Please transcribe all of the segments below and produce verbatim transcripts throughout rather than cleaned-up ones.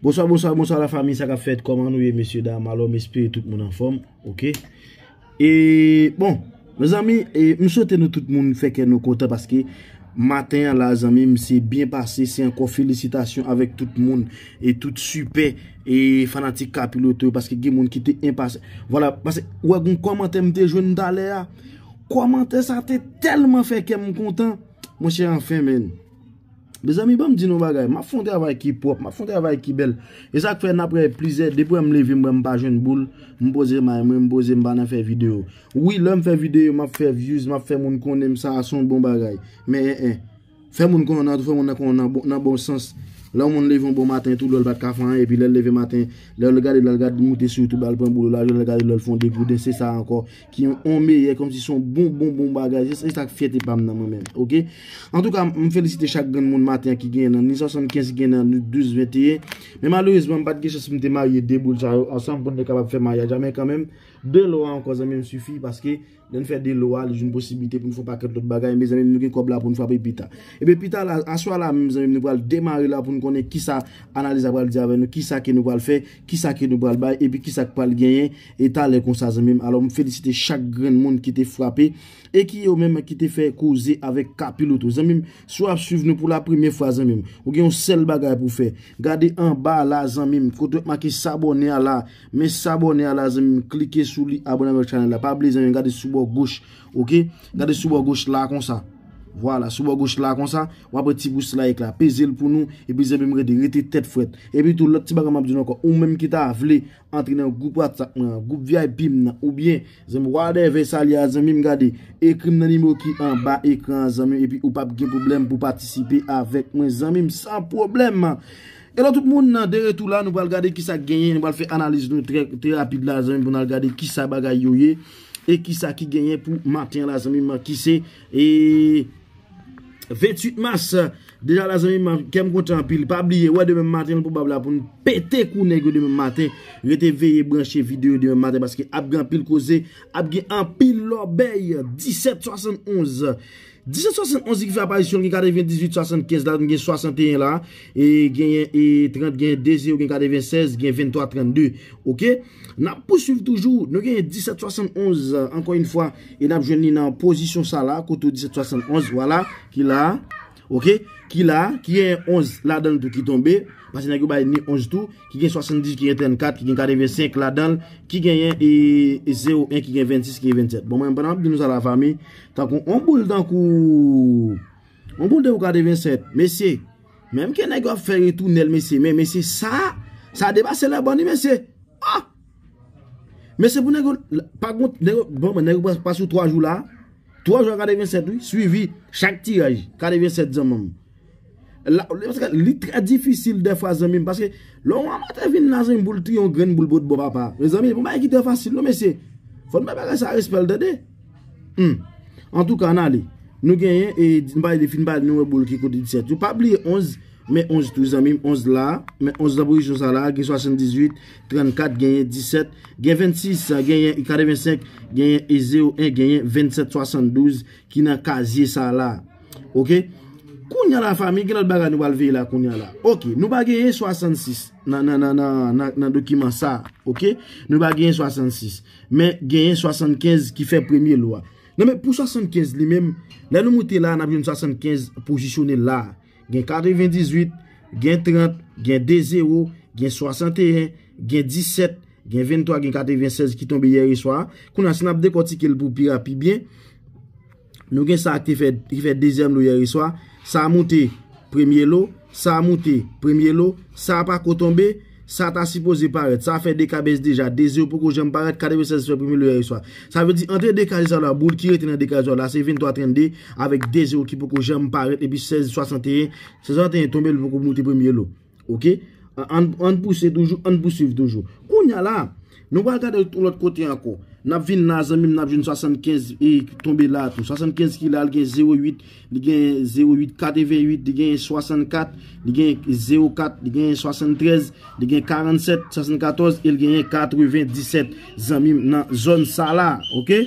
Bonswa, bonswa, bonswa lafanmi, sa k ap fèt? Kòman nou ye, mesye dam? Alò, m espere tout moun anfòm, oke? E, bon, mezanmi, e, m swete nou tout moun fè kè nou kontan paske maten an la, zanmi m, se byen pase, se ankò felisitasyon avèk tout moun e tout sipè e fanatik Kapiloto yo, paske gen moun ki te enpasyan. Vwala, paske ou wè gon kòmantè m te jwenn talè a. Kòmantè sa te tèlman fè kè m kontan. Monchè, anfen, menn. Mezanmi, ban m di nou yon bagay. M ap fè yon travay ki pwòp, m ap fè yon travay ki bèl. E sa k fè n ap wè plizyè, depi wè m leve, m wè m pa jwenn boul, m poze may mwen, m poze, m pa nan fè videyo. Wi, lè m fè videyo, m ap fè views, m ap fè moun konnen m, sa a se yon bon bagay. Men, en, en. Fè moun konnen w nan, fè moun nan konnen w nan bon, nan bon sans. Lè yon moun leve yon bon maten, tou lè l pa t ka fè anyen, epi lè l leve maten, lè l gade, lè l gade moute sou YouTube, al pran boul la, lè l gade, lè l fè yon degouden, se sa ankò. Ki yon, yon meyè, kòmsi se yon bon, bon, bon bagay. Se, se sa k fyète pa m nan mwen menm, oke? Antouka, m felisite chak grenn moun maten an ki genyen nan ni swasannkenz, ki genyen nan ni douz venteyen. Men malerezman, m pa t gen chans pou m te marye de boul sa yo ansanm pou n te kapab fè maryaj la. Men kanmenm, de lò a ankò, zanmi m, sifi, paske lè n fè de lò a, li jwenn posiblite pou n fè yon pakèt lòt bagay. Mezanmi, nou gen kòb la pou n frape pita. Ebyen, pita la, aswè la menm, zanmi m, nou pral demare la pou n konnen kisa analiz la pral di avè nou, kisa ke nou pral fè, kisa ke nou pral bay, epi kisa k pral genyen, e talè konsa, zanmi m. Alò, m felisite chak grenn moun ki te frape e ki yo menm ki te fè koze avèk Kapiloto. Zanmi m, si w ap swiv nou pou la premyè fwa, zanmi m, ou gen yon sèl bagay pou w fè. Gade anba a la, zanmi m, kote w make sabòne a la. Men sabòne a la, zanmi m, klike sou li, abòne avèk chanèl la. Pa bliye, zanmi m, gade sou bò goch, oke? Gade sou bò goch la, konsa. Vwala, sou bò goch la, konsa. W ap wè ti pous like la. Peze l pou nou. Epi, zanmi m, rete, rete tèt frèt. Epi tou, lòt ti bagay m ap di nou ankò. Ou menm ki ta vle antre nan gwoup WhatsApp mwen an, gwoup V I P m nan, oubyen, zanmi, whatever sa li a, zanmi m, gade, ekri m nan nimewo ki anba ekran an, zanmi m, epi ou p ap gen pwoblèm pou patisipe avèk mwen, zanmi m, san pwoblèm. Hello tout moun, de retou la, nou pral gade kisa k genyen, nou pral fè analiz nou trè, trè rapid la, zanmi m, pou n al gade kisa bagay yo ye, e kisa ki genyen pou maten an la, zanmi m, ki se, e, venntuit mas. Deja la, zanmi m, kè m kontan anpil. Pa bliye, wè, demen maten, l pwobab la pou n pete kou nèg yo demen maten. Rete veye branche videyo demen maten, paske ap gen anpil koze, ap gen anpil lòbèy. Disèt swasannonz. Disèt swasannonz ki fè aparisyon, gen katrevendizuit swasannkenz la, gen swasanteyen la, e genyen, e trant, gen de zewo, gen katrevensèz, gen venntwa trannde. Oke? N ap pouswiv toujou. Nou genyen disèt swasannonz, ankò yon fwa, e n ap jwenn li nan pozisyon sa la, kote disèt swasannonz, vwala, ki la, oke, ki la, ki genyen onz ladan l tou ki tonbe, paske nèg yo bay ni onz tou, ki gen swasanndizuit, ki gen trannkat, ki gen katrevensenk ladan l, ki genyen, e, e zewo en, ki gen vennsis, ki gen vennsèt. Bon, mwen, pandan m ap di nou sa la, fanmi, tankou on boul, tankou, on boul tankou katrevensèt, mesye, menm ke nèg yo ap fè retounen l, mesye, men, mesye, sa, sa depase lè bòn, wi, mesye. Ah! Men se pou nèg yo, pa kont, nèg yo, bon, nèg yo pa, pa sou twa jou la. Twa jou a katrevensèt, wi. Swivi, chak tiraj, katrevensèt, zanmi m. La, paske li trè difisil dèfwa, zanmi m, paske lè yon amatè vin la, zanmi m, pou l tiye yon grenn boul bòt bò papa. Mezanmi, se pa yon bagay ki trè fasil, non, mesye. Fò n bay bagay sa respè l, tande. Hmm. Antouka, ann ale. Nou genyen, e, m pale de fin, pale de nouvo boul ki kote disèt. Yo pa bliye onz, men onz tou, zanmi m, onz la, men onz nan pozisyon sa la, gen swasanndizuit, trannkat, genyen disèt, gen vennsis, genyen katrevensenk, genyen e zewo en, genyen vennsèt swasanndouz ki nan kazye sa la. Oke? Kounye a la, fanmi, gen lòt bagay nou pral veye la kounye a la. Oke, nou pa genyen swasannsis nan, nan, nan, nan, nan, nan dokiman sa. Oke? Nou pa genyen swasannsis. Men genyen swasannkenz ki fè premye lo a. Non, men pou swasannkenz li menm, lè nou moute la, n ap jwenn swasannkenz pozisyone la. Gen katrevendizuit, gen trant, gen de zewo, gen swasanteyen, gen disèt, gen venntwa, gen katrevensèz ki tonbe yè swa. Kounye a, si n ap dekòtike l pou pi rapid byen, nou gen sa ki fè, ki fè dezyèm lo yè swa. Sa moute premye lo, sa moute premye lo, sa pa ko tonbe, sa ta sipoze parèt. Sa fè de ka bès deja, de zewo poko janm parèt, katrevensèz fè premye lo yè swa. Sa vle di, antre de ka sa la, boul ki rete nan de ka sa la, se venntwa trannde, avèk de zewo ki poko janm parèt, epi sèz swasanteyen, sèz swasanteyen tonbe, li poko moute premye lo. Oke? An, ann, ann pouse toujou, ann pouswiv toujou. Kounye a la, nou pral gade yon lòt kote ankò. N ap vin la, zanmi m, n ap jwenn swasannkenz e tonbe la tou. Swasannkenz ki la, li gen zewo uit, li gen zewo uit katrevenuit, li gen swasannkat, li gen zewo kat, li gen swasanntrèz, li gen karannsèt swasannkatòz, e li gen katrevendisèt, zanmi m, nan zòn sa la, oke?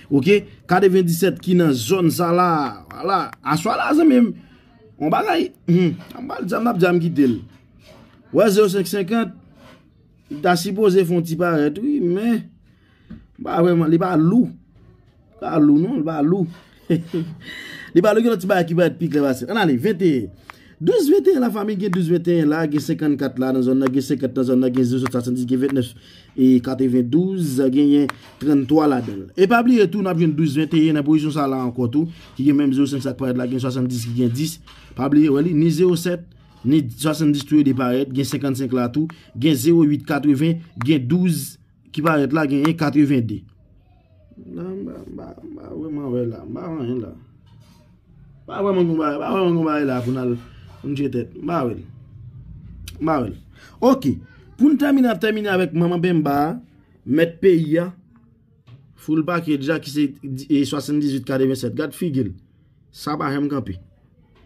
Oke? Katrevendisèt ki nan zòn sa la, vwala. Aswè la, zanmi m, yon bagay, hmm, m pral di, m ap di, m kite l. Wè, zewo senk senkant, li ta sipoze fè yon ti parèt, wi, men, m pa vrèman, li pa lou. Li pa lou, non, li pa lou. Li pa lou, gen lòt ti bagay ki parèt pi klè pase. Ann ale, venteyen. Douz venteyen la, fanmi, gen douz venteyen la, gen senkannkat la nan zòn nan, gen senkant nan zòn nan, gen zewo swasanndis, gen ventnèf e katrevendouz, genyen tranntwa ladan l. E pa bliye tou, n ap jwenn douz venteyen nan pozisyon sa la ankò tou, ki gen menm zewo senk sa k parèt la, gen swasanndis ki gen dis. Pa bliye, wè li, ni zewo sèt, ni swasanndis tou yo de parèt, gen senkannsenk la tou, gen zewo uit katreven, gen douz ki parèt la, genyen katrevende. La, m pa, m pa, m pa vrèman wè la, m pa wè anyen la. M pa vrèman gon bagay, m pa vrèman gon bagay la pou n al, pou n tcheke tèt. M pa wè l. M pa wè l. Oke. Pou n tèmine, n ap tèmine avèk Manman Pemba a, mèt peyi a, full package a ki se, e, swasanndizuit katrevennsèt. Gad figi l. Sa pa janm kanpe.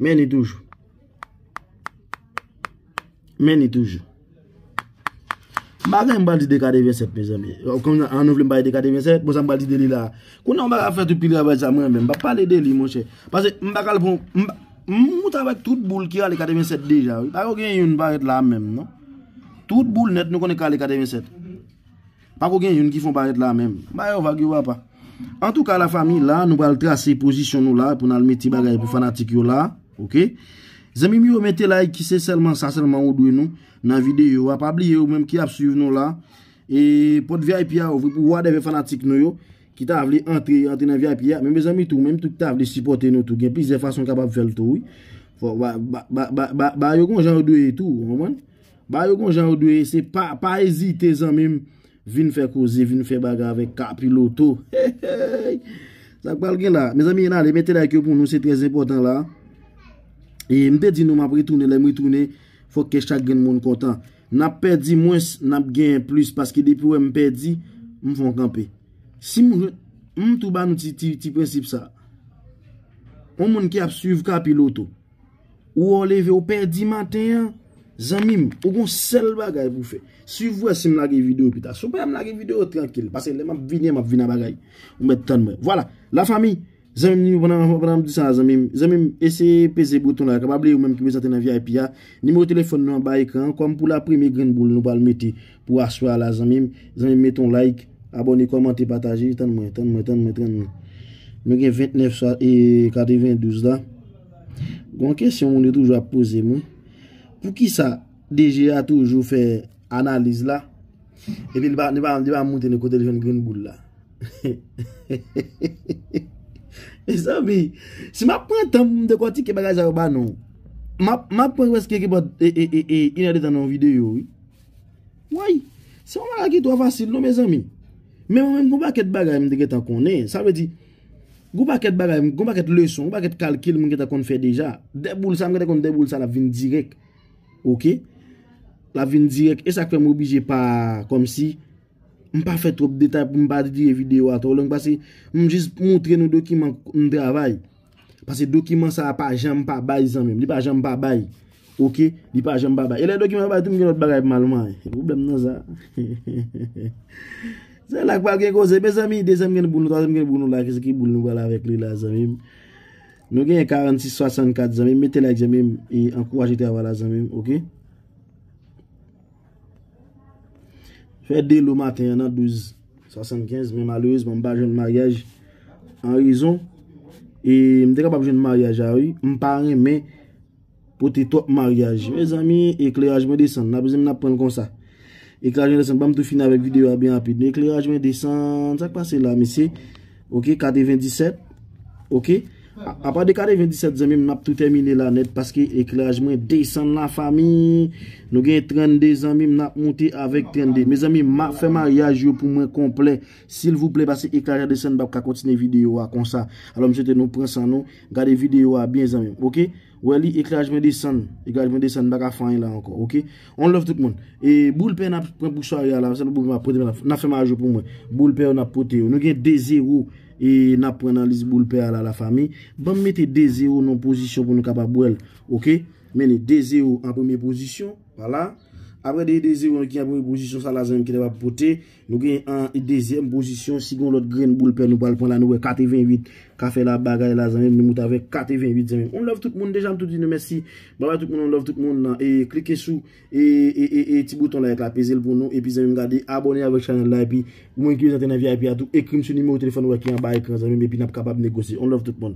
Men ni toujou. Men ni toujou. M pa gen m pral di de katrevennsèt, mezanmi. Kòm an nou vle m pale de katrevennsèt, bon, sa m pral di de li la. Kounye a, m pa ka fè tout pil travay sa, mwen menm. M pa pale de li, monchè. Paske m pa ka al pran, m, m moute avèk tout boul ki rale katrevennsèt deja, wi. Pa gen youn parèt la menm, non. Tout boul nèt, nou konnen k rale katrevennsèt. Pako gen youn ki fon parèt la menm. Ba yo vag yo, papa. Antouka, lafanmi, la, nou pral trase pozisyon nou la pou n al mete bagay pou fanatik yo la. Oke? Zanmi m yo, mete like, ki se sèlman sa sèlman ou dwe nou nan videyo a. Pa bliye, ou menm ki ap swiv nou la, e pòt V I P a ouvri pou whatever fanatik nou yo ki ta vle antre, antre nan V I P a. Men mezanmi tou, menm tou ki ta vle sipòte nou tou, gen plizyè fason w kapab fè l tou, wi. Fò, ba, ba, ba, ba, ba, ba yo gon jan yo dwe ye tou, ou konprann? Ba yo gon jan yo dwe ye, se pa, pa ezite, zanmi m, vin fè koze, vin fè bagay avèk Kapiloto. Hey, hey! Sa k pral gen la? Mezanmi, ann ale, mete like yo pou nou, se trè enpòtan la. E m te di nou m ap retounen, lè m retounen, fòk kè chak grenn moun kontan. N ap pèdi mwens, n ap genyen plis, paske depi w wè m pèdi, m fè yon kanpe. Si m, m tou ba nou ti, ti, ti prensip sa. Yon moun ki ap swiv Kapiloto, ou wè w leve, ou pèdi maten an, zanmi m, ou gon sèl bagay pou fè. Swiv wè si m lage videyo pita. Si w pa wè m lage videyo, trankil. Paske lè m ap vini, m ap vin a bagay. Ou mèt tann mwen. Vwala. Lafanmi, zanmi m, pandan, pandan m di sa, zanmi m, zanmi m, eseye peze bouton la. Pa bliye ou menm ki bezwen antre nan V I P a. Nimewo telefòn nou anba ekran an. Kòm pou la premye grenn boul nou pral mete pou aswè a la, zanmi m. Zanmi m, mete yon like. Abòne, kòmante, pataje. Tann mwen, tann mwen, tann mwen, tann mwen. Nou gen ventnèf sa, e, katrevendouz la. Gon kesyon moun yo toujou ap poze mwen. Poukisa D G a toujou fè analiz la? Epi li pa, li pa, li pa montre nou kote l jwenn grenn boul la. Mezanmi, si m ap pran tan pou m dekòtike bagay sa yo ba nou, m ap, m ap pran prèske ki bò, e, e, e, e, inè de tan nan yon videyo, wi. Woy, se yon bagay ki twò fasil, non, mezanmi. Men mwen menm, gon pakèt bagay m te gentan konnen. Sa vle di, gon pakèt bagay, gon pakèt leson, gon pakèt kalkil m gentan konn fè deja. De boul sa, m gentan konn de boul sa, l ap vin dirèk. Oke? L ap vin dirèk. E sa k fè m oblije pa, kòmsi, m pa fè twòp detay pou m pa detire videyo a twò long, paske m jis montre nou dokiman m travay. Paske dokiman sa a pa janm pa bay, zanmi m. Li pa janm pa bay. Oke? Li pa janm pa bay. E lè dokiman pa bay tou, m gen lòt bagay pou m al manyen. Pwoblèm nan sa. Se la k pral gen koze. Mezanmi, dezyèm grenn boul nou, twazyèm grenn boul nou la, ki se ki boul nou pral avèk li la, zanmi m? Nou gen karannsis swasannkat, zanmi m. Mete like, zanmi m, e ankouraje travay la, zanmi m, oke? Fè de lo maten an nan douz swasannkenz, men malerezman, m pa jwenn maryaj an rezon. E m te kapab jwenn maryaj a, wi. M pa renmen pote twòp maryaj. Mezanmi, ekleraj mwen desann. N ap, n ap pran l konsa. Ekleraj mwen desann. Ban m tou fini avèk videyo a byen rapid. Ekleraj mwen desann. Sa k pase la, mesye? Oke, katrevendisèt. Oke. A, apa de katrevendisèt, zanmi m, n ap tou tèmine la nèt paske ekleraj mwen desann, lafanmi. Nou gen trannde, zanmi m, n ap moute avèk trannde. Mezanmi, m ap fè maryaj yo pou mwen konplè. Silvouplè, paske ekleraj la desann, m p ap ka kontinye videyo a konsa. Alò, m swete nou pran san nou, gade videyo a byen, zanmi m, oke? Wè li, ekleraj mwen desann. Ekleraj mwen desann, m pa ka fè anyen la ankò, oke? On love tout moun. E boul pè n ap pran pou sware a la, se boul pè n ap pote, n ap fè maryaj yo pou mwen. Boul pè yo n ap pote yo. Nou gen de zewo e n ap pran nan lis boul pè a la, lafanmi. Ban m mete de zewo nan pozisyon pou nou kapab wè l, oke? Men li de zewo an premye pozisyon, vwala. Apre de, de zewo ki an premye pozisyon sa la, zanmi m, ki te ap pote, nou gen an dezyèm pozisyon. Si gen lòt grenn boul pè nou pral pran la, nou wè katrevenwit ka fè la bagay la, zanmi m, nou moute avèk katrevenwit, zanmi m. On love tout moun, deja m tou di nou mèsi. Bye bye tout moun, on love tout moun. E klike sou e, e, e, e ti bouton like la, peze l pou nou, epi zanmi m gade, abòne avèk chanèl la, epi ou menm ki bezwen antre nan V I P a tou, ekri m sou nimewo telefòn ou wè ki anba ekran, zanmi m, epi n ap kapab negosye. On love tout moun.